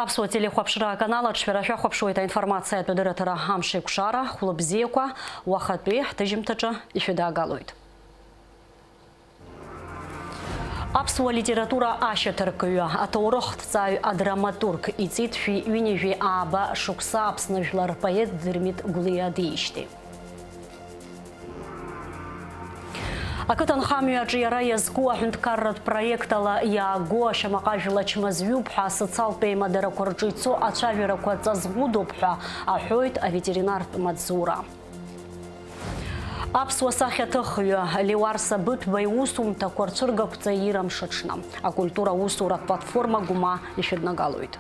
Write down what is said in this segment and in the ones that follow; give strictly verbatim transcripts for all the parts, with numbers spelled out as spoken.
Аԥсуа телехәаԥшра аканал аҿы шәара шәахәаԥшуеит аинформациатә адырраҭара Амшеикәшара, хәлыбзиақәа, уахатәи ҳҭыжьымҭаҿы ишәыдаагалоит. Аԥсуа литература ашьаҭаркҩы, аҭоурыхҭҵааҩ, адраматург, иҵит шәи ҩынҩажәи ааба шықәса Аԥсны жәлар рпоет Дырмит Гәлиа диижьҭеи. Ақыҭанхамҩа аҿы иара иазку аҳәынҭқарратә проект ала иааго ашьамаҟа жәла чмазаҩуп ҳәа асоциалтә еимадарақәа рҿы ицо ацәажәарақәа ҵа згәыдоуп ҳәа аҳәоит аветеринартә маҵзура. Аԥсуа сахьаҭыхҩы Леуарса Быҭәба иусумҭақәа рцәыргақәҵа иира мшаҽны. Акультура аусуратә платформа Гәма ишәыднагалоит.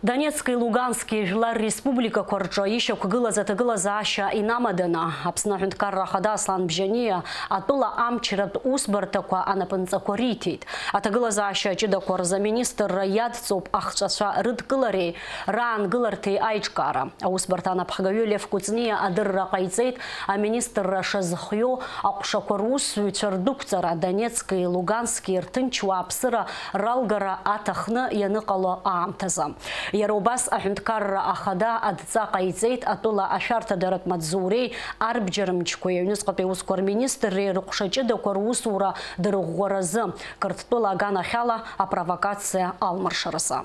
Донецки Лугански жәлар республикақәа рҿы ишьақәгылаз аҭагылазаашьа инамаданы, Аԥсны Аҳәынҭқарра Ахада Аслан Бжьаниа атәыла амчратә усбарҭақәа анапынҵақәа риҭеит. Аҭагылазаашьа ҷыдақәа рзы аминистрра иадҵоуп ахҵәацәа рыдкылареи раангыларҭеи аиҿкаара. Аусбарҭа анапхгаҩы Лев Кәыҵниа адырра ҟаиҵеит, аминистрра шазыхиоу аҟәшақәа русзуҩцәа рдәықәҵара, Донецки Лугански рҭынч уааԥсыра ралгара аҭахны ианыҟало аамҭазы. Иара убас аҳәынҭқарра ахада адҵа ҟаиҵеит атәыла ашәарҭадаратә маҵзуреи арбџьармчқәеи аҩныҵҟатәи аусқәа рминистрреи рыҟәша ҷыдақәа русура дырӷәӷәаразы, Қырҭтәыла аганахьала апровокациа алмыршаразы.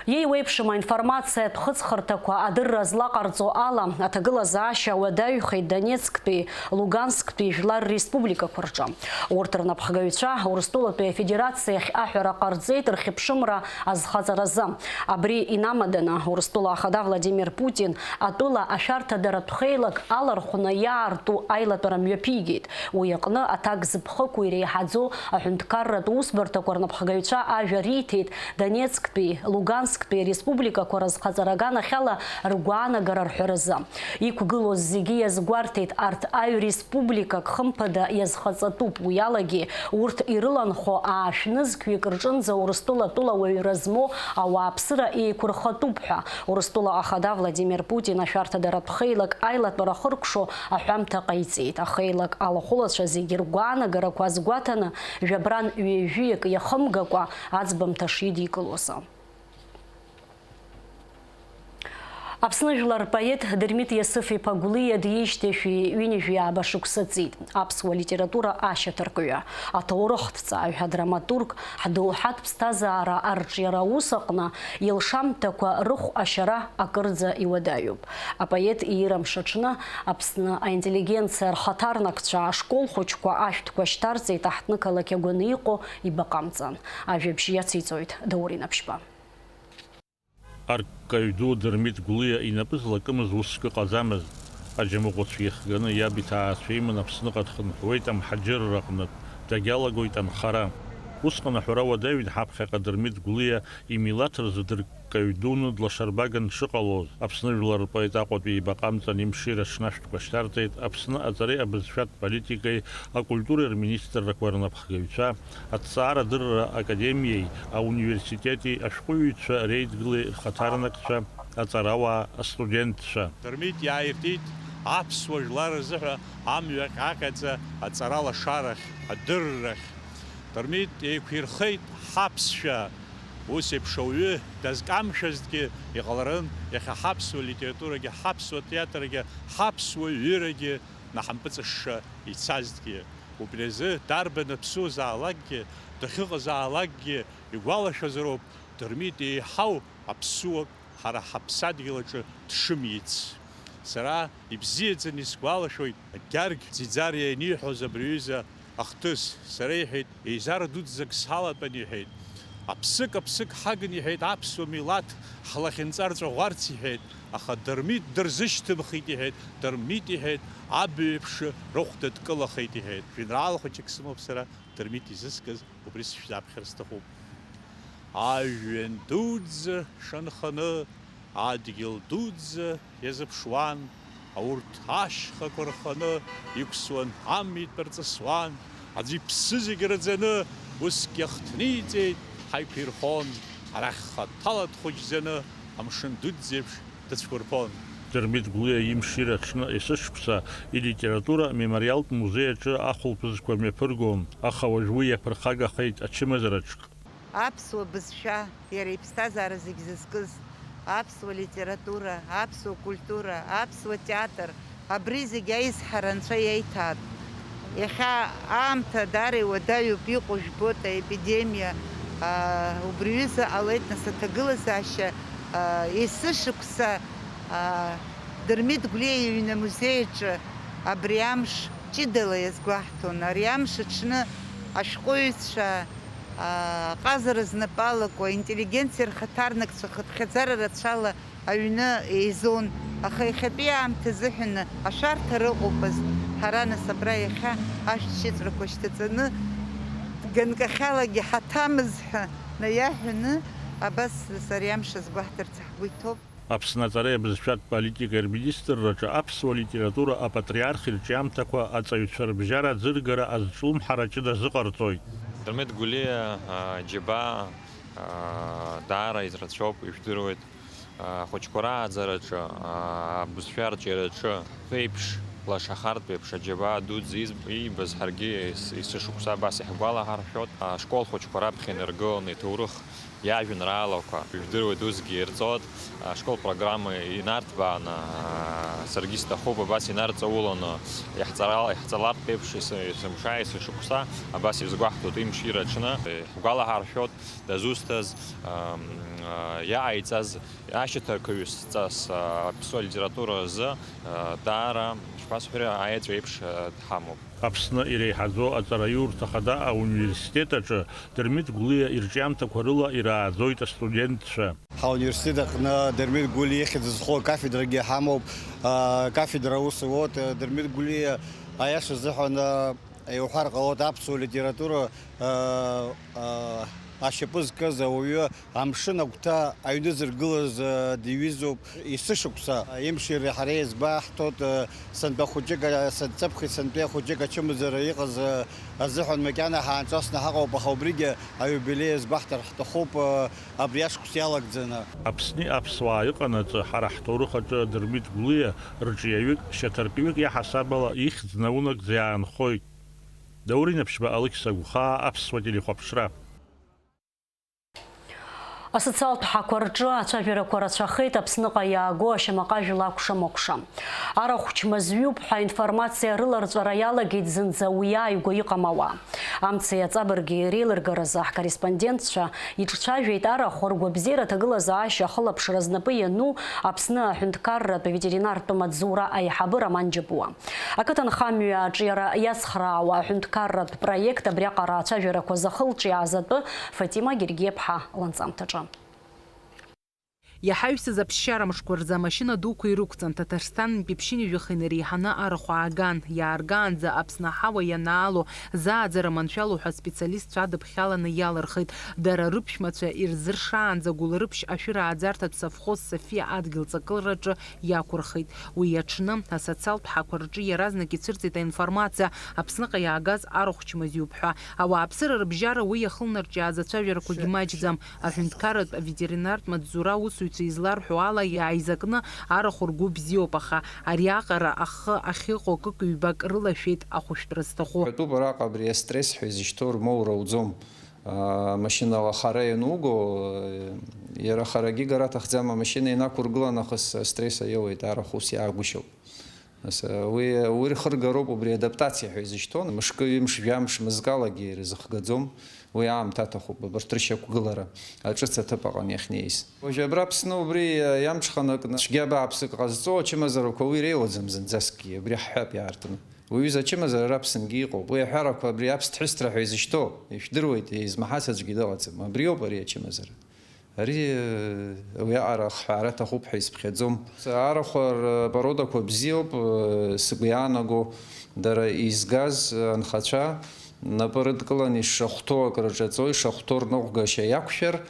Иеиуеиԥшым аинформациатә хыҵхырҭақәа адырра злаҟарҵо ала, аҭагылазаашьа уадаҩхеит Донецктәи, Лугансктәи жәлар республикақәа рҿы. Урҭ рнапхгаҩцәа Урыстәылатәи Афедерациахь аҳәара ҟарҵеит рхьыԥшымра азхаҵаразы. Абри инамаданы, Урыстәыла Ахада Владимир Путин атәыла ашәарҭадаратә хеилак алархәны иаарту аилатәара мҩаԥигеит. Уи аҟны аҭак зыԥхықәу иреиҳаӡоу аҳәынҭқарратә усбарҭақәа рнапхгаҩцәа ажәа риҭеит Донецктәи, Лугансктәи республикақәа рызхаҵара аганахьала ргәаанагара рҳәаразы. Иқәгылоз зегьы иазгәарҭеит, арҭ аҩ республикак хымԥада иазхаҵатәуп, уи алагьы урҭ ирыланхо аашә нызқьҩык рҿынӡа Урыстәыла атәылауаҩра змоу ауааԥсыра еиқәырхатәуп ҳәа. Урыстәыла Ахада Владимир Путин ашәарҭадаратә хеилак аилатәара ахыркәшо аҳәамҭа ҟаиҵеит. Ахеилак алахәылацәа зегьы ргәаанагарақәа азгәаҭаны, жәабран ҩажәиак иахымгакәа аӡбамҭа шидикылоз. Аԥсны жәлар рпоет Дырмит Иасыф-иԥа Гәлиа диижьҭеи шәи ҩынҩажәи ааба шықәса ҵит. Аԥсуа литература ашьаҭаркҩы, аҭоурыхҭҵааҩ, адраматург, ҳдоуҳатә ԥсҭазаара арҿиара аус аҟны илшамҭақәа рыхә ашьара акырӡа иуадаҩуп. Апоет иира мшаҽны Аԥсны аинтеллигенциа рхаҭарнакцәа ашкол хәыҷқәа ашәҭқәа шьҭарҵеит аҳҭнықалақь агәаны иҟоу ибаҟа амҵан. Ажәабжь иациҵоит Даур Инаԥшьба. Арккаҩ ду Дырмит Гәлиа инапы злакымыз уск ыҟаӡамызт. Аџьамыӷәацә ихганы иаб иҭаацәа иманы Аԥсныҟа дхынҳәуеит амҳаџьырра аҟнытә, дагьалагоит анхара. Усҟан аҳәара уадаҩын ҳаԥхьаҟа Дырмит Гәлиа имилаҭ рзы дырккаҩ дуны длашарбаган дшыҟалоз. Аԥсны жәлар рпоет Аҟәатәи ибаҟа амҵан имшира аҽны ашәҭқәа шьҭарҵеит Аԥсны аҵареи абызшәатә политикеи акультуреи рминистррақәа рнапхгаҩцәа, Аҭҵаарадырра академиеи ауниверситети ашәҟәыҩҩцәа реидгылеи рхаҭарнакцәа, аҵарауаа, астудентцәа. Дырмит иааиртит аԥсуа жәлар рзыҳәа амҩа ҟьаҟьаӡа аҵара лашарахь, адыррахь. Дырмит еиқәирхеит ҳаԥсшәа. Ус еиԥш ауаҩы дазкамшәазҭгьы иҟаларын, иахьа ҳаԥсуа литературагьы, ҳаԥсуа театргьы, ҳаԥсуа ҩырагьы наҳампыҵышша ицазҭгьы. Убри азы дарбан аԥсуазаалакгьы, дахьыҟазаалакгьы игәалашәазароуп Дырмит еиҳау аԥсуак ҳара ҳаԥсадгьыл аҿы дшымиц. Сара ибзиаӡаны исгәалашәоит Гьаргь Ӡиӡариа ианиҳәоз абри аҩыза ахҭыс. Сара, иҳәеит, еизара дуӡӡак салатәан, иҳәеит, аԥсык, аԥсык ҳагын, иҳәеит, аԥсуа милаҭ ҳлахьынҵа рҵәаӷәарц, иҳәеит, аха Дырмит дырзышьҭымхит, иҳәеит, Дырмит, иҳәеит, абаҩ еиԥш рыхәда дкылахеит, иҳәеит. Жәеинраала хәыҷык сымоуп сара, Дырмит изыскыз, убри сышәзааԥхьар сҭахуп. Ажәҩан дуӡӡа шанханы, адгьыл дуӡӡа иазыԥшуан, аурҭ ашьхақәа рханы иқәсуан, амитә рҵысуан, аӡәы иԥсы зегь раӡаны уск иахҭниҵеит, ҳаиқәирхон, арахь хаҭала дхәыҷӡаны амшын дуӡӡеиԥш дыцәқәырԥон. Дырмит Гәлиа имшира аҽны есышықәса илитература амемориалтә музеи аҿы ахәылԥазқәа мҩаԥыргон, аха уажә уи иаԥырхагахеит ачымазараҿ. Аԥсуа бызшәа, иара иԥсҭазаара зегь зызкыз, аԥсуа литература, аԥсуа культура, аԥсуа театр, абри зегь аизҳара анцәа иаиҭаатә. Иахьа аамҭа даара иуадаҩуп, иҟоу жәбоит аепидемиа, аа, убри аҩыза ҟалеит нас аҭагылазаашьа, аа, есышықәса, аа, Дырмит Гәлиа иҩны амузеи аҿы абри амш ҷыдала иазгәаҳҭон. Ари амш аҽны ашәҟәыҩҩцәа, аа, аҟазара знапы алаку, аинтеллигенциа рхаҭарнакцәа хыԥхьаӡара рацәала аҩны еизон, аха иахьатәи аамҭа азыҳәан ашәарҭара ыҟоупаз, ҳара нас абра иахьа ашәҭ шьыҵәрақәа шьҭаҵаны, ганкахьалагьы ҳаҭамыз ҳәа наиаҳәаны, абас ари амш азгәаҳҭарц ҳгәы иҭоуп. Аԥсны аҵареи абызшәатә политикеи рминистрраҿы аԥсуа литература апатриарх ирҿиамҭақәа аҵаҩцәа рыбжьара аӡыргара азҿлымҳара ҷыда азыҟарҵоит. Дырмит Гәлиа, а, џьабаа, а, даара ирацәоуп, ижәдыруеит. Ахәыҷқәа рааӡараҿы, аа, абызшәа арҿиараҿы, еиԥш, лашахартә еиԥш аџьабаа дуӡӡа из-, иибаз ҳаргьы ес-, есышықәса абас иаҳгәалаҳаршәоит. Ашкол хәыҷқәа раԥхьа инаргыланы иҭоурых иажәеинраалақәа, ижәдыруеит, усгьы ирҵоит. Ашкол программа инарҭбааны, аа, саргьы сҭахуп абас инарҵауланы иаҳҵара-, иаҳҵалартә еиԥш ес-, есымша, есышықәса абас ирызгәаҳҭоит имшира аҽны. Иаҳгәалаҳаршәоит дызусҭаз, ам, а, иааиҵаз Ашьаҭаркыҩсҵас аԥсуа литература азы даара, ишԥасҳәари, аеҵәа еиԥш дҳамоуп. Аԥсны иреиҳаӡоу аҵараиурҭа хада ауниверситет аҿы Дырмит Гәлиа ирҿиамҭақәа рыла ирааӡоит астудентцәа. Ҳауниверситет аҟны Дырмит Гәлиа ихьӡ зху акафедрагьы ҳамоуп. Акафедра аус ауеит. Дырмит Гәлиа, аиаша азыҳәан, иуҳәар ҟалоит, аԥсуа литература ашьапы зкыз ауаҩы Амшын агәҭа аҩны зыргылаз, э, диҩызоуп. Есышықәса имшира ҳара иазгәаҳҭоит, э, сынтәа хәыҷык, э, сынтәа хәыҷык ачымазара иҟаз, э, азыҳәан макьана ҳаанҿасны ҳаҟоуп, аха убригьы аиубилеи азгәаҳҭар ҳҭахуп, э, абри ашықәс иалагӡаны. Аԥсни аԥсуаа иҟанаҵы, ҳара ҳҭоурых аҿы Дырмит Гәлиа рҿиаҩык, шьаҭаркҩык иаҳасаб ала ихьӡ наунагӡа иаанхоит. Даур Инаԥшьба, Алықьса Гәхаа, Аԥсуа телехәаԥшра. Асоциалтә ҳақәа рҿы ацәажәарақәа рацәахеит Аԥсныҟа иааго ашьамаҟа жәла акәша-мыкәша. Арахә чмазаҩуп ҳәа информациа рыларҵәара иалагеит зынӡа уи ааигәа иҟам ауаа. Амци аҵабырги реилыргаразы ҳкорреспондентцәа иҿцәажәеит арахә ргәабзиара аҭагылазаашьа ахылаԥшра знапы иану Аԥсны аҳәынҭқарратә ветеринартә маҵзура аиҳабы Роман Џьапуа. Ақыҭанхамҩа аҿиара иацхраауа аҳәынҭқарратә проект абриаҟара ацәажәарақәа зыхылҿиааз атәы Фатима Гергиаԥҳа ланҵамҭаҿы. Иаҳаҩсыз аԥсшьара мшқәа рзы амашьына дуқәа ирықәҵан, Ҭаҭарсҭантәи ԥшьынҩажәаха инареиҳаны арахә ааган. Иааргаанӡа Аԥсны аҳауа ианаало, зааӡара маншәало ҳәа специалистцәа адыԥхьаланы иалырхит. Дара рыԥшәмацәа ирзыршаанӡа Гәылрыԥшь ашәырааӡарҭатә совхоз Софиа адгьыл ҵакылараҿы иақәырхит. Уи аҽны асоциалтә ҳақәа рҿы иаразнак ицәырҵит аинформациа, Аԥсныҟа иаагаз арахә чмазаҩуп ҳәа. Ауааԥсыра рыбжьара уи иахылнарҿиааз ацәажәарақәагьы маҷӡам. Аҳәынҭқарратә аветеринартә маҵзура аусзуҩцәа изларҳәо ала, иааизакны арахә ргәы бзиоуп, аха ариаҟара ахы ахьыҟоу акык-ҩбак рылашәеит ахәышәтәра зҭаху. Ҳәатәуп, араҟа абри астресс ҳәа изышьҭоу рмоура ауӡом. Амашьына ахара иануго, иара харагьы игара аҭахӡам, амашьына инақәыргылан нахыс астресс аиоуеит, арахә ус иаагәышьоуп. Нас, уи, уи рхыргароуп, убри адаптациа ҳәа изышьҭоу, мышкы, ҩымш, жәамш мызкалагьы ирзыхгаӡом, уи аамҭа аҭахуп, абарҭ рышьақәгылара аҿыц аҭыԥ аҟны иахьнеиз. Уажә абра Аԥсны убри иамҽханакны цәгьа бааԥсык ҟазҵо ачымазарақәа уи иреиуаӡам зынӡаскгьы, абри ҳҳәап иаартны. Уи аҩыза ачымазара Аԥсынгьы иҟоуп. Уи аҳәарақәа абри аԥсҭҳәысҭра ҳәа изышьҭоу, ижәдыруеит, измаҳац аӡәгьы дыҟаӡам. Абриоуп ари ачымазара. Ари, э, уиаҟара ахҳәаара аҭахуп ҳәа исыԥхьаӡом. Арахә рпородақәа бзиоуп, э, сгәы иаанаго, дара изгаз анхацәа напы рыдкыланы ишахәҭоу акрырҿаҵо, ишахәҭоу рныҟәгашьа иақәшәар,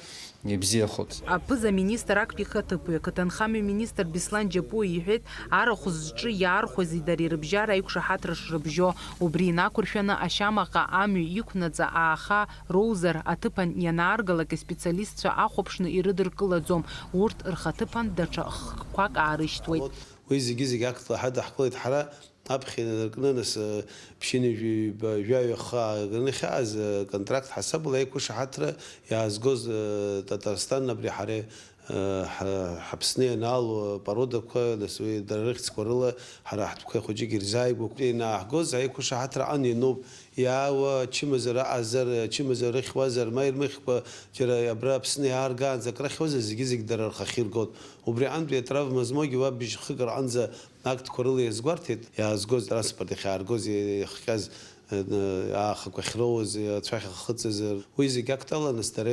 ибзиахоит. Аԥыза-министр актәи ихаҭыԥуаҩ, ақыҭанхамҩа министр Беслан Џьапуа иҳәеит, арахә зҿы иаархәази дареи рыбжьара аиқәшаҳаҭра шрыбжьо, убри инақәыршәаны ашьамаҟа амҩа иқәнаҵа ааха роузар, аҭыԥан ианааргалак, испециалистцәа ахәаԥшны ирыдыркылаӡом, урҭ рхаҭыԥан даҽа хкқәак аарышьҭуеит. Уи зегьы-зегьы актла ҳадаҳкылеит ҳара, аԥхьа инаркны, нас, э, ԥшьынҩажәи ҩба, жәаҩа хы ааганы иахьааз, э, контракт ҳасабала аиқәышаҳаҭра иаазгоз, э, Татарстан абри ҳара, э, ҳа-, ҳаԥсны ианаало апородақәа, нас уи дара рыхьӡқәа рыла ҳара ҳтәқәа хәыҷык ирзааигәақәа инааҳгоз аиқәышаҳаҭра аҟны иануп. Иаауа ачымазара аҟазар, ачымазара рыхьуазар, ма ирмыхькәа, џьара абра Аԥсны иааргаанӡа акрахьуазар, зегьы-зегь дара рхахьы иргоит. Убри аҟынтәи атравма змоугьы уа быжь-хык рҟынӡа актқәа рыла иазгәарҭеит, иаазгоз, транспорт иахьааргоз, иахҟьаз, э, аахақәа ахьроуаз, ацәа ахьахыҵыз, уи зегь актала, нас дара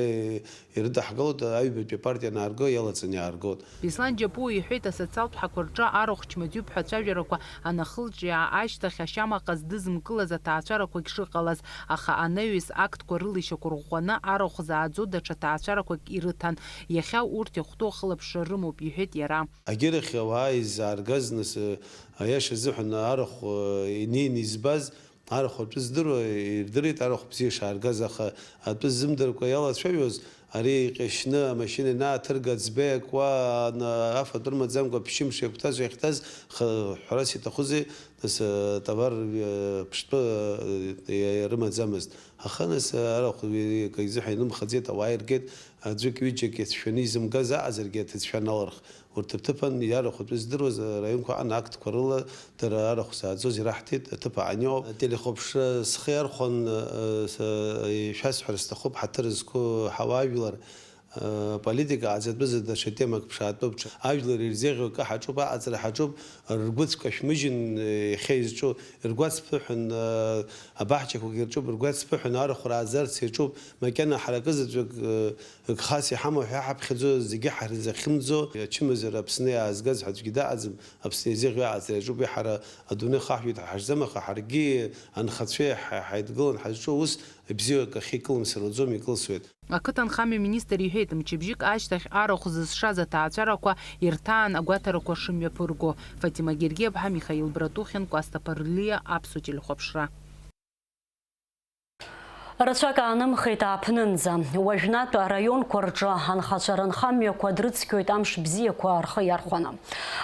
ирыдаҳгалоит, аҩбатәи апартиа анаарго, иалаҵаны иааргоит. Беслан Џьапуа иҳәеит, асоциалтә ҳақәа рҿы арахә чмазаҩуп ҳәа ацәажәарақәа анахылҿиаа ашьҭахь, ашьамаҟа здызымкылаз аҭаацәарақәагь шыҟалаз, аха анаҩс актқәа рыла ишьақәырӷәӷәаны арахә зааӡо даҽа ҭаацәарақәак ирыҭан. Иахьа урҭ иахәҭоу ахылаԥшра рымоуп, иҳәеит иара. Агьырахь ауаа изааргаз, нас, аиаша азыҳәан арахә, э, инеины избаз, арахә атәы здыруа ирдырит арахә бзиа шааргаз, аха атәы ззымдыркәа иалацәажәоз, ари иҟьашьны амашьына инааҭырга, аӡба иакуа, ан-, афатә рымаӡамкәа ԥшьымш иагәҭасуа иахьҭаз, х-, ҳәарас иҭахузеи, нас, э, товар, э, ԥштәы, э, рымаӡамызт. Аха, нас, арахә ҩеи акы изыҳәа инымхаӡеит, ауаа иргеит, аӡәык-ҩыџьак иацәшәаны изымгаз аҟазаргьы аҭыӡшәа аналырх. Урҭ рҭыԥан иарахәатәы здыруаз араионқәа аҟны актқәа рыла дара арахә зааӡоз ираҳҭеит, аҭыԥ аҟны иҟоуп. Ателехәаԥшра схы иархәан, э, с-, ишәасҳәар сҭахуп, ҳаҭыр зқәу ҳауаажәлар, э, политика ҟаҵатәызар даҽа темак ԥшаатәуп. Ажәлар ирзеиӷьу акы ҳаҿуп, аҟаҵара ҳаҿуп, ргәыцәкашә мыжьын, э, иахьа изҿу, ргәацԥыҳәан, э, абаҳчақәагьы рҿуп, ргәацԥыҳәан арахә рааӡарц иаҿуп, макьана ҳара акызаҵәык, э, гхас иҳамоу ҳәа ҳаԥхьаӡо, зегьы ҳарзахьымӡо, ачымазара Аԥсны иаазгаз ҳәа аӡәгьы дыҟаӡам, Аԥсны изеиӷьу аҟаҵара иаҿуп, уи ҳара адунеи хаҳәуеит ҳәа ҳашӡам, аха ҳаргьы анхацәеи ҳа-, ҳаидгылан ҳазҿу аус бзиоуп, акы ахьикылымсыр уаӡом, икылсуеит. Ақыҭанхамҩа министр иҳәеит, мчыбжьык ашьҭахь арахә зызшаз аҭаацәарақәа ирҭаан агәаҭарақәа шымҩаԥырго. Фатима Гергиаԥҳа, Михаил Братухин, Кәасҭа Ԥарлиа, Аԥсуа телехәаԥшра. Рацәак аанымхеит ааԥнынӡа. Уажәнатә араионқәа рҿы анхацәа рынхамҩақәа дрыцқьоит амш бзиақәа рхы иархәаны.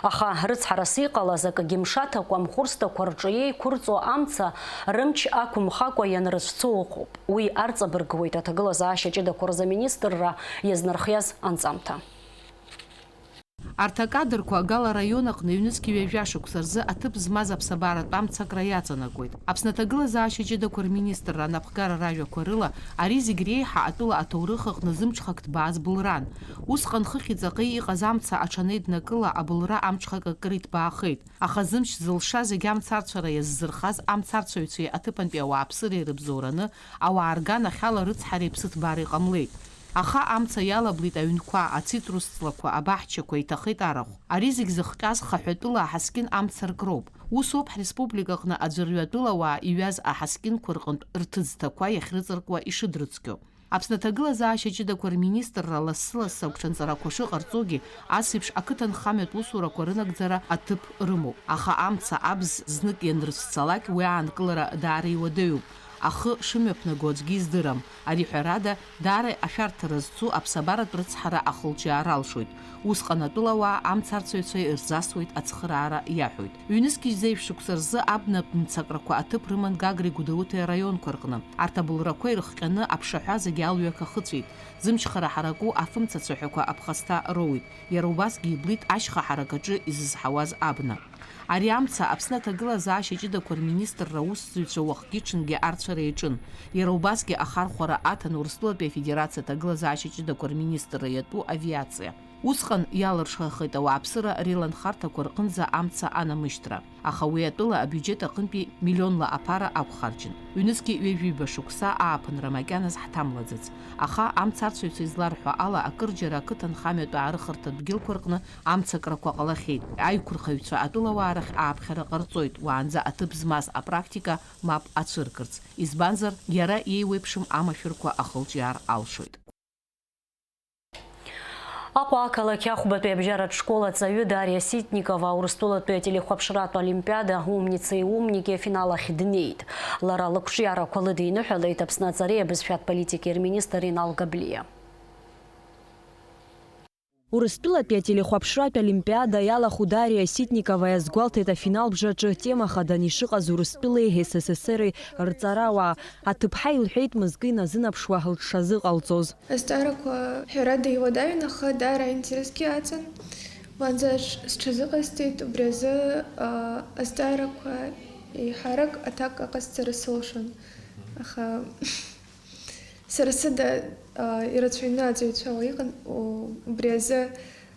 Аха рыцҳарас иҟалаз акгьы мшаҭакәа амхәырсҭақәа рҿы еиқәырҵо амца рымч ақәымхакәа ианрыцәцо ыҟоуп. Уи арҵабыргуеит аҭагылазаашьа ҷыдақәа рзы аминистрра иазнархиаз анҵамҭа. Арҭ акадрқәа Гала араион аҟны ҩнызқь ҩажәа шықәса рзы аҭыԥ змаз аԥсабаратә амцакра иаҵанакуеит. Аԥсны аҭагылазаашьа ҷыдақәа рминистрра анапхгара ражәақәа рыла, ари зегь реиҳа атәыла аҭоурых аҟны зымҽхак ҭбааз былран. Усҟан хыхьи ҵаҟеи иҟаз амца аҽанеиднакыла, абылра амҽхак акыр иҭбаахеит. Аха зымч зылша зегь амцарцәара иаззырхаз амцарцәаҩцәеи аҭыԥантәи ауааԥсыреи рыбзоураны ауаа рганахьала рыцҳареи ԥсыҭбареи ҟамлеит. Аха амца иалаблит аҩнқәа, ацитрус ҵлақәа, абаҳчақәа, иҭахеит арахә. Ари зегь зыхҟьаз хаҳәатәыла аҳаскьын амца ркроуп. Усоуп ҳреспубликаҟны аӡәырҩатәыла ауаа иҩаз аҳаскьынқәа рҟынтә рҭыӡҭақәа иахьрыҵаркуа ишыдрыцқьо. Аԥсны аҭагылазаашьа ҷыдақәа рминистрра лассы-лассы агәҽанҵарақәа шыҟарҵогьы, ас еиԥш ақыҭанхамҩатә усурақәа рынагӡара аҭыԥ рымоуп. Аха амца абз знык ианрыцәцалак, уи аанкылара даара иуадаҩуп. Ахы шымҩаԥнаго аӡәгьы издырам. Ари, ҳәарада, даара ашәарҭара зцу аԥсабаратә рыцҳара ахылҿиаара алшоит. Усҟан атәылауаа амцарцәаҩцәа ирзасуеит ацхыраара иаҳәоит. Ҩнызқь зеижә шықәса рзы абна мцакрақәа аҭыԥ рыман Гагреи Гәдоуҭеи араионқәа рҟны. Арҭ абылрақәа ирыхҟьаны аԥшаҳәа зегьы алҩақ ахыҵәеит. Зымчхара ҳараку афымца цәаҳәақәа аԥхасҭа роуит. Иара убасгьы иблит ашьха ҳаракаҿы изызҳауаз абна. Ари амца Аԥсны аҭагылазаашьа ҷыдақәа рминистрра аусзуҩцәа уахгьы-ҽынгьы арцәара иаҿын. Иара убасгьы ахархәара аҭан Урыстәылатәи Афедерациа аҭагылазаашьа ҷыдақәа рминистрра иатәу авиациа. Усҟан иалыршахеит ауааԥсыра реиланхарҭақәа рҟынӡа амца анамышьҭра. Аха уи атәыла абиуџьет аҟынтәи миллионла аԥара ақәхарџьын. Ҩнызқьи ҩажәиба шықәса ааԥынра макьаназ ҳҭамлаӡац. Аха амцарцәаҩцәа изларҳәо ала, акырџьара ақыҭанхамҩатә аарыхырҭа дгьылқәа рҟны амцакрақәа ҟалахьеит. Аиқәырхаҩцәа атәылауаа рахь ааԥхьара ҟарҵоит, уаанӡа аҭыԥ змаз апрактика мап ацәыркырц. Избанзар, иара иеиуеиԥшым амашәырқәа ахылҿиаар алшоит. Аҟәа ақалақь ахәбатәи абжьаратә школ аҵаҩы Дариа Ситникова Урыстәылатәи ателехәаԥшратә олимпиада «Умница и умники» афинал ахь днеит. Лара лықәҿиарақәа лыдиныҳәалеит Аԥсны аҵареи абызшәатә политики рминистр Инал Габлиа. Урыстәылатәи ателехәаԥшратә олимпиада иалахәу Дариа Ситникова иазгәалҭеит, афинал бжаҿы тема хадан ишыҟаз Урыстәылеи С С С Р-и рҵарауаа. Аҭыԥҳа илҳәеит мызкы иназынаԥшуа лҽшазыҟалҵоз. Азҵаарақәа, ҳәарада, иуадаҩын, аха даара аинтересгьы аҵан. Уаанӡа сҽ-, сҽазыҟасҵеит, убри азы, аа, азҵаарақәа еиҳарак аҭак аҟасҵара сылшон. Аха сара сыда, аа, ирацәаҩны аҵаҩцәа уа иҟан, у-, убри азы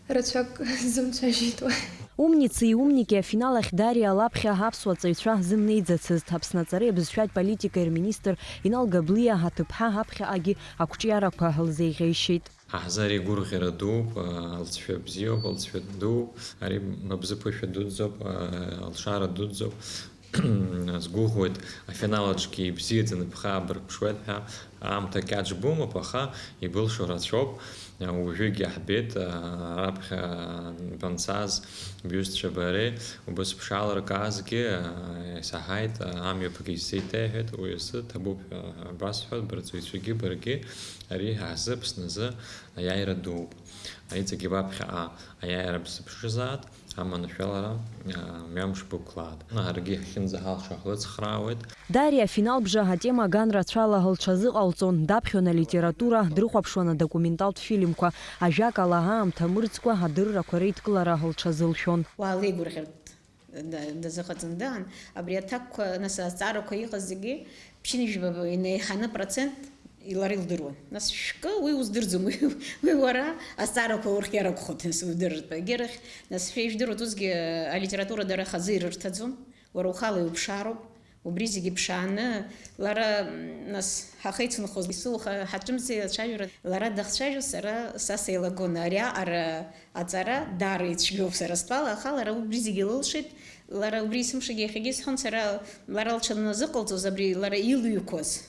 рацәак сзымцәажәеит уа. Умници умники афинал ахь Дариа лаԥхьа аԥсуа ҵаҩцәа зымнеиӡацызт. Аԥсны аҵареи абызшәатә политикеи рминистр Инал Габлиа аҭыԥҳа аԥхьаҟагьы ақәҿиарақәа лзеиӷьеишьеит. Ҳа ҳзы ари гәырӷьара дууп, алҵшәа бзиоуп, алҵшәа дууп, ари абзыԥышәа дуӡӡоуп, алшара дуӡӡоуп. Сгәыӷуеит, афинал аҿгьы ибзиаӡаны бхы аабырԥшуеит ҳәа. Аамҭа кьаҿ бымоуп, аха ибылшо рацәоуп. Уажәыгь иаҳбеит, раԥхьа банцаз, бҩызцәа бареи, убыс бшаалыркаазгьы, исаҳаит, амҩаԥгьы исзеиҭеиҳәеит, уи азы ҭабуп ҳәа басҳәоит, бырҵаҩцәагьы баргьы, ари ҳазы, Аԥсназы аиааира дууп. Иҵегьы баԥхьаҟа аиааира бзыԥшызаат, аманшәалара, а, мҩамш бықәлаат. Ҳаргьы иахьынӡаҳалшо ҳлыцхраауеит. Дариа афинал бжа атема ган рацәала лҽазыҟалҵон, даԥхьон алитература, дрыхәаԥшуан адокументалтә фильмқәа, ажәакала, аамҭа мырӡкәа адыррақәа реидкылара лҽазылшәон. Уаалеигәырӷьартә да-, дазыҟаҵан даан, абри аҭакқәа, нас, азҵаарақәа иҟаз зегьы ԥшьынҩажәба инеиҳаны процент лара илдыруан. Нас шәкы, уи уздырӡом, уи, уи уара азҵаарақәа урхиар акәхоит, нас, удырратәы. Егьырахь, нас, шәа ижәдыруеит, усгьы алитература дара хазы ирырҭаӡом, уара ухала иуԥшаароуп, убри зегьы ԥшааны, лара, нас, ҳахеицынхоз, исылуха, ҳаҿымзи ацәажәара, лара дахцәажәо, сара, са сеилагон, ариаҟара аҵара даара ицәгьоуп сара стәала, аха лара убри зегьы лылшеит, лара убри есымшагьы иахьагьы исҳәон, сара, лара лҽаназыҟалҵоз, абри лара илыҩқәаз.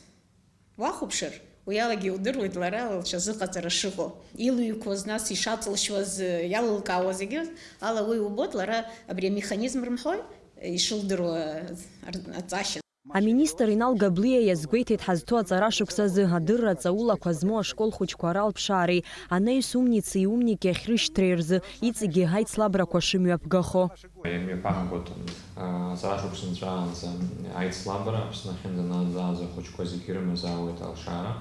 Уахәаԥшыр, уи алагьы иудыруеит лара лҽазыҟаҵара шыҟоу. Илыҩқәоз, нас ишаҵылшьуаз, иалылкаауа зегьы ала уи убоит, лара абри амеханизм рымҳәои, ишылдыруа ар-, аҵашьа. Аминистр Инал Габлиа иазгәеиҭеит, ҳазҭоу аҵара шықәсазы адырра ҵаулақәа змоу ашкол хәыҷқәа ралԥшаареи анаҩс Умници Умники ахьрышьҭреи рзы иҵегьы аицлабрақәа шымҩаԥгахо. Имҩаԥаҳгоит, а, аҵара шықәса нҵәаанӡа аицлабра, Аԥсны ахьынӡанаӡааз ахәыҷқәа зегьы ирымазаауеит алшара.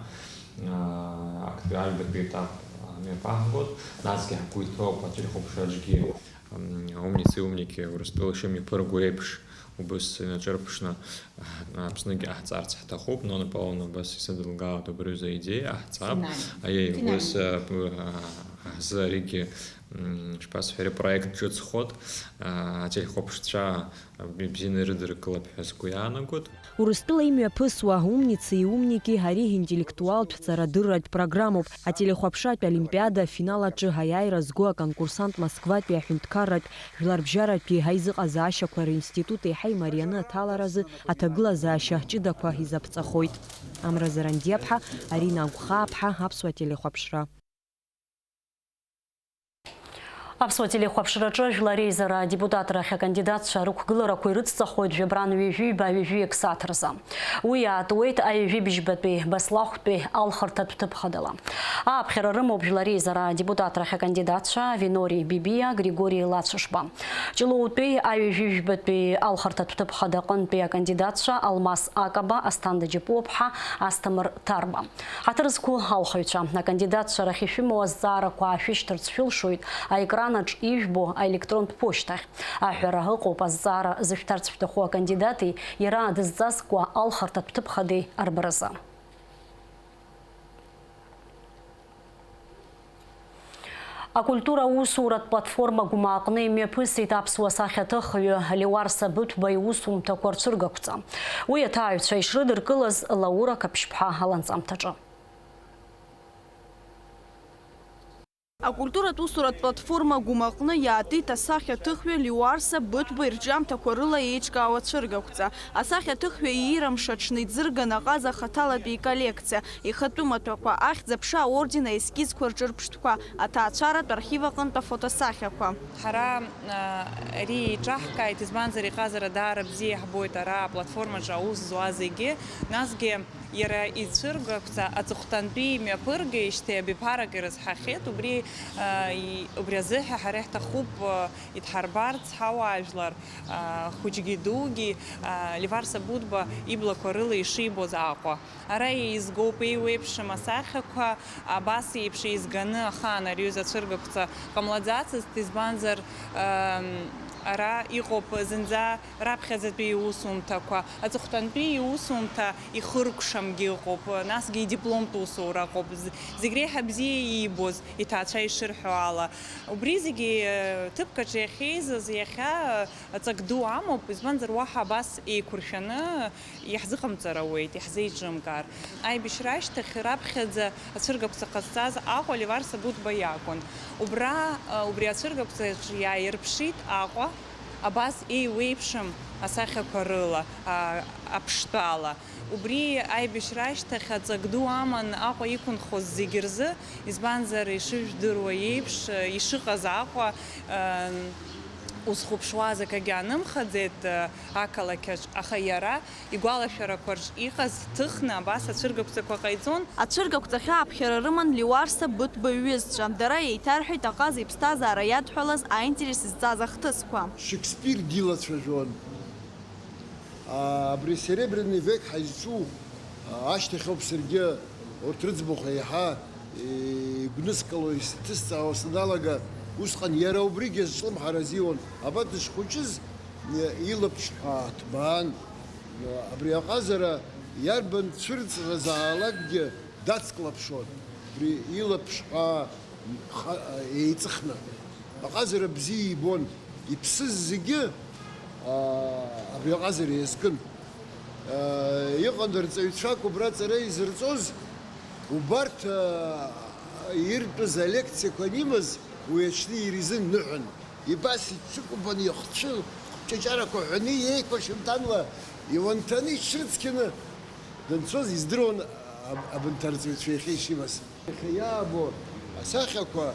А, актәи аҩбатәи етап, а, мҩаԥаҳгоит, насгьы ҳгәы иҭоуп ателехәаԥшраҿгьы, м, Умници Умники Урыстәыла шымҩаԥырго еиԥш, убыс инаҿырԥшны, а, Аԥсныгьы ҟаҳҵарц ҳҭахуп, Нона Павловна абас исыдылгалоит абри аҩыза аидеиа, ҟаҳҵап. Финальный. Аиеи, финальный. Убыс, а, б-, а, ҳзы аригьы М, шԥасҳәари, проект ҿыцхоит, а, ателехәаԥшцәа, а, б-, бзианы ирыдыркылап ҳәа сгәы иаанагоит. Урыстәыла имҩаԥысуа Умници Умники ари интеллектуалтә ҵарадырратә программоуп. Ателехәаԥшратә олимпиада афинал аҿы аиааира зго аконкурсант Москватәи аҳәынҭқарратә жәларбжьаратәи аизыҟазаашьақәа ринститут еиҳа имарианы аҭаларазы аҭагылазаашьа ҷыдақәа изаԥҵахоит. Амра Зарандиаԥҳа, Арина Агәхааԥҳа, Аԥсуа телехәаԥшра. Аԥсуа телехәаԥшраҿы Жәлар Реизара адепутатрахь акандидатцәа рықәгыларақәа ирыцҵахоит жәабран ҩажәи ҩба ҩажәи ек сааҭ рзы. Уи иаатуеит аҩажәи быжьбатәи Баслахәтәи алхырҭатә ҭыԥ хадала. Ааԥхьара рымоуп Жәлар Реизара адепутатрахь акандидатцәа Винори Бибиа, Григори Лацәышба. Ҷлоутәи аҩажәи жәбатәи алхырҭатә ҭыԥ хада аҟынтәи акандидатцәа Алмас Акаба, Асҭанда Џьапуаԥҳа, Асҭамыр Ҭарба. Ҳаҭыр зқәу алхаҩцәа, акандидатцәа рахь ишәымоу азҵаарақәа аашәышьҭырц шәылшоит аекранаҿ ижәбо аелектронтә ԥошьҭахь. Аҳәара ыҟоуп азҵаара зышәҭарц шәҭаху акандидати иара дызҵазкуа алхырҭатә ҭыԥхади арбаразы. Акультура аусуратә платформа Гәымааҟны имҩаԥысит аԥсуа сахьаҭыхҩы Леуарса Быҭәба иусумҭақәа рцәыргақәҵа. Уи аҭааҩцәа ишрыдыркылаз Лаура Қаԥшьԥҳа аланҵамҭаҿы. Акультуратә усуратә платформа Гәымааҟны иаатит асахьаҭыхҩы Леуарса Быҭәба ирҿиамҭақәа рыла еиҿкаау ацәыргақәҵа. Асахьаҭыхҩы иира мшаҽны иӡырган аҟаза хаҭалатәи иколлекциа, ихатәы маҭәақәа, Ахьӡ-аԥша аорден аескизқәа рҿырԥштәқәа, аҭаацәаратә архив аҟынтә афотосахьақәа. Ҳара, а, ари еиҿаҳкааит, избанзар, иҟазара даара бзиа иаҳбоит ара аплатформаҿы аус зуа зегьы, насгьы Иара ицәыргақәҵа аҵыхәтәантәи имҩаԥыргеижьҭеи абиԥарак ирызҳахьеит, убри, а, и-, убри азыҳәа ҳара иаҳҭахуп, а, идҳарбарц ҳауаажәлар, а, хәыҷгьы дугьы, а, Левар Сабутба иблақәа рыла ишибоз Аҟәа. Ара еизгоуп еиуеиԥшым асахьақәа, абас еиԥш еизганы ахаан ари аҩыза ацәыргақәҵа ҟамлаӡацызт, избанзар, ам, ара иҟоуп зынӡа раԥхьаӡатәи иусумҭақәа, аҵыхәтәантәи иусумҭа ихыркәшамгьы ыҟоуп, насгьы идипломтә усура ыҟоуп. З-, зегь реиҳа бзиа иибоз, иҭаацәа ишырҳәо ала. Убри зегьы, э, ҭыԥк аҿы иахьеизаз, иахьа, э, ҵак ду амоуп, избанзар, уаҳа абас еиқәыршәаны иаҳзыҟамҵар ауеит, иаҳзеиҿымкаар. Аибашьра ашьҭахь раԥхьаӡа ацәыргақәҵа ҟазҵаз Аҟәа Левар Сабутба иакәын. Убра, э, убри ацәыргақәҵаҿ иааирԥшит Аҟәа, абас еиуеиԥшым асахьақәа рыла, а, аԥштәала. Убри аибашьра ашьҭахь аҵак ду аман Аҟәа иқәынхоз зегьы рзы, избанзар, ишыжәдыруа еиԥш, ишыҟаз Аҟәа, ан-, узхәаԥшуаз акагьы аанымхаӡеит, ақалақь аҿ, аха иара игәалашәарақәа рҿ иҟаз ҭыхны абас ацәыргақәҵақәа ҟаиҵон. Ацәыргақәҵахьы ааԥхьара рыман Леуарса Быҭәба иҩызцәа. Дара еиҭарҳәеит аҟаза иԥсҭазаара иадҳәалаз аинтерес зҵаз ахҭысқәа. Шекспир дилацәажәон. Абри Серебряный век ҳазҿу ашьҭахь ауп саргьы урҭ рыӡбахә еиҳа игәныскыло исҭысҵаауа саналага, усҟан иара убригьы азҿлымҳара азиуан. Абар дышхәыҷыз илаԥш ҳәаа ҭбаан. Абри аҟазара иарбан цәырҵразаалакгьы дацклаԥшуан. Абри илаԥш ҳәаа ха-, еиҵыхны. Аҟазара бзиа ибон. Иԥсыз зегьы, аа, абри аҟазара иазкын. Иҟан рҵаҩцәак убра аҵара изырҵоз, убарҭ, аа, иртәыз алекциақәа анимаз, уи аҽны иризын ныҳәан. Ибас иҽыкәабан ихцәы ҷаҷарақәа ҳәаны иеиқәа шьамҭанла иуанҭаны иҽрыцқьаны данцоз издыруан аб-, абанҭ арҵаҩцәа иахьа ишимаз. Иахьа иаабо асахьақәа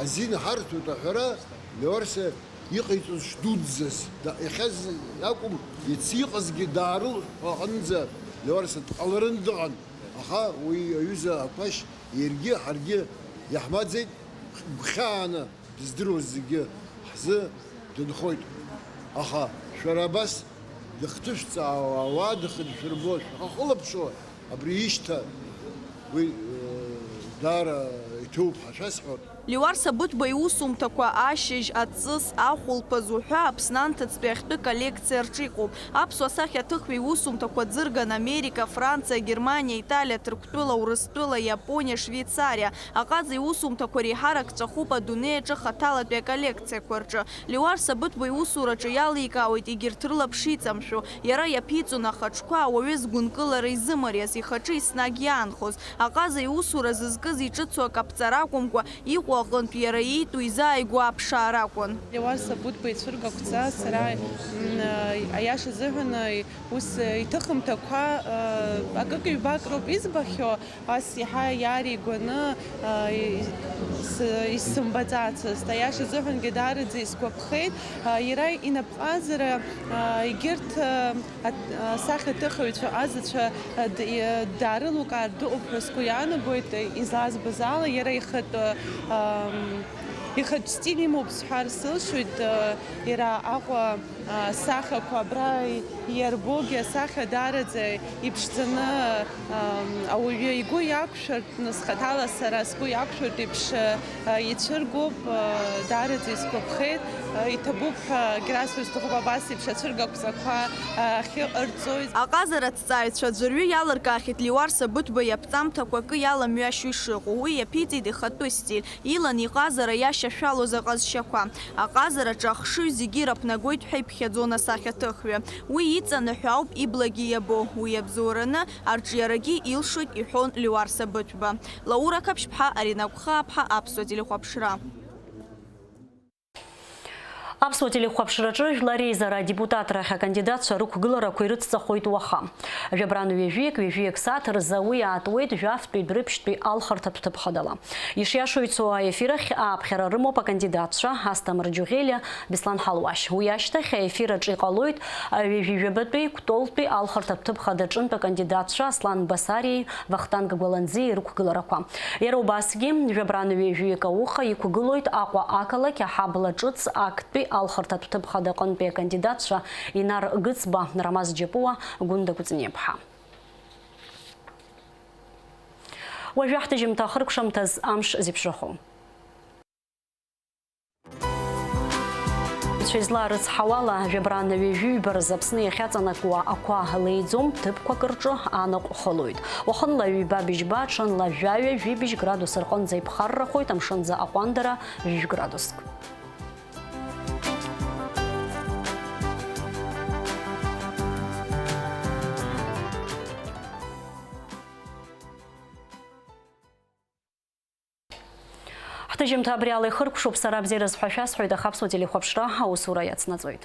азин ҳарҭоит аҳәара Леуарса иҟаиҵоз шдуӡӡаз, да-, иахьа з-, акәым, иацы иҟазгьы даарылҳәо аҟынӡа Леуарса дҟаларын дыҟан, аха уи аҩыза Ақәашь иаргьы ҳаргьы иаҳмаӡеит, гәхьааны. Дыздыруаз зегьы ҳзы дынхоит. Аха шәара абас дыхҭышәҵаауа, ауаа дыхыншәырбо шәахылаԥшуа, абри ишьҭа, уи, э, даара иҭоуп ҳәа шәасҳәоит. Леуарса Быҭәба иусумҭақәа ашьыжь, аҵыс, ахәылԥаз уҳәа Аԥсны анҭыҵтәи ахьтәы коллекциа рҿы иҟоуп. Аԥсуа сахьаҭыхҩы иусумҭақәа ӡырган Америка, Франциа, Германиа, Италиа, Ҭырқәтәыла, Урыстәыла, Иапониа, Швеицариа. Аҟаза иусумҭақәа реиҳарак ҵәахуп адунеи аҿы хаҭалатәи аколлекциақәа рҿы. Леуарса Быҭәба иусураҿы иаликаауеит егьырҭ рылаԥш иҵамшәо. Иара иаԥиҵон ахаҿқәа, ауаҩы згәынкылара изымариаз, ихаҿы еснагь иаанхоз. Аҟаза иусура зызкыз иҿыцу акаԥҵара акәымкәа, иҟоу аҟынтә иара иитәу изааигәоу аԥшаара акәын. Леуарса Быҭәба ицәыргақәҵа сара, м, аиаша азыҳәан, ус иҭыхымҭақәа, акык-ҩбак роуп избахьоу. Ас иаҳа иааригоны, а, и-, с-, исымбаӡацызт. Аиаша азыҳәангьы даараӡа исгәаԥхеит. А, иара инапҟазара, а, егьырҭ, а, ат-, а, сахьаҭыхыҩцәа азацәа, а, д-, и-, даарылукаар дыҟоуп ҳәа сгәы иаанагоит, изаазбаз ала, иара ихатә, ам, ихатә стиль имоуп сҳәар сылшоит, а, иара Аҟәа, а, сахьақәа абра иарбогьы асахьа даараӡа иԥшӡаны, ам, ауаҩы игәы иақәшәартә, нас хаҭала сара сгәы иақәшәартә еиԥш, а, ицәыргоуп, а, даараӡа исгәаԥхеит, а, иҭабуп ҳәагь расҳәо сҭахуп, абас еиԥш ацәыргақәҵақәа, а, ахьыҟарҵои. Аҟазара аҭҵааҩцәа аӡәырҩы иалыркаахьеит Леуарса Быҭәба иаԥҵамҭақәа акы иаламҩашьо ишыҟоу, уи иаԥиҵеит ихатәы стиль. Илан иҟазара иашьашәалоз аҟазшьақәа. Аҟазараҿы ахшыҩ зегьы ираԥнагоит ҳәа иԥхьаӡон асахьаҭыхҩы. Уи иҵаныҳәо ауп иблагьы иабо, уи иабзоураны арҿиарагьы илшоит, иҳәон Леуарса Быҭәба. Лаура Қаԥшьԥҳа, Арина Гәхааԥҳа, Аԥсуа телехәаԥшра. Аԥсуа телехәаԥшраҿы Жәлар Реизара адепутатрахь акандидатцәа рықәгыларақәа ирыцҵахоит уаха. Жәабран ҩажәиак, ҩажәиак сааҭ рзы уи иаатуеит жәафтәи Дәрыԥшьтәи алхырҭатә ҭыԥ хадала. Ишиашоу ицо аефир ахь ааԥхьара рымоуп акандидатцәа Асҭамыр Џьуӷьелиа, Беслан Ҳалуашь. Уи ашьҭахь аефир аҿы иҟалоит ҩажәи жәабатәи Кәтолтәи алхырҭатә ҭыԥ хадаҿынтә акандидатцәа Аслан Басариеи Вахтанг Гәаланӡиеи рықәгыларақәа. Иара убасгьы, жәабран ҩажәиак ауха иқәгылоит Аҟәа ақалақь аҳабла ҿыц актәи алхырҭатә ҭыԥ хадаҟынтәи акандидатцәа Инар Гыцба, Рамаз Џьапуа, Гәында Кәыҵниаԥҳа. Уажәы ҳҭыжьымҭа ахыркәшамҭаз амш зеиԥшрахо. Цәа излаарыцҳауала, жәабран ҩажәи ҩба рзы Аԥсны иахьаҵанакуа ақәа леиӡом, ҭыԥқәак рҿы анаҟә хылоит. Уахынла ҩба быжьба, ҽынла жәаҩа, жәибжь градус рҟынӡа иԥхаррахоит, амшынӡы аҟәандара жәжә градуск. Ҳҭыжьымҭа абри ала ихыркәшоуп, сара абзиараз ҳәа шәасҳәоит, аха Аԥсуа телехәаԥшра аусура иацнаҵоит.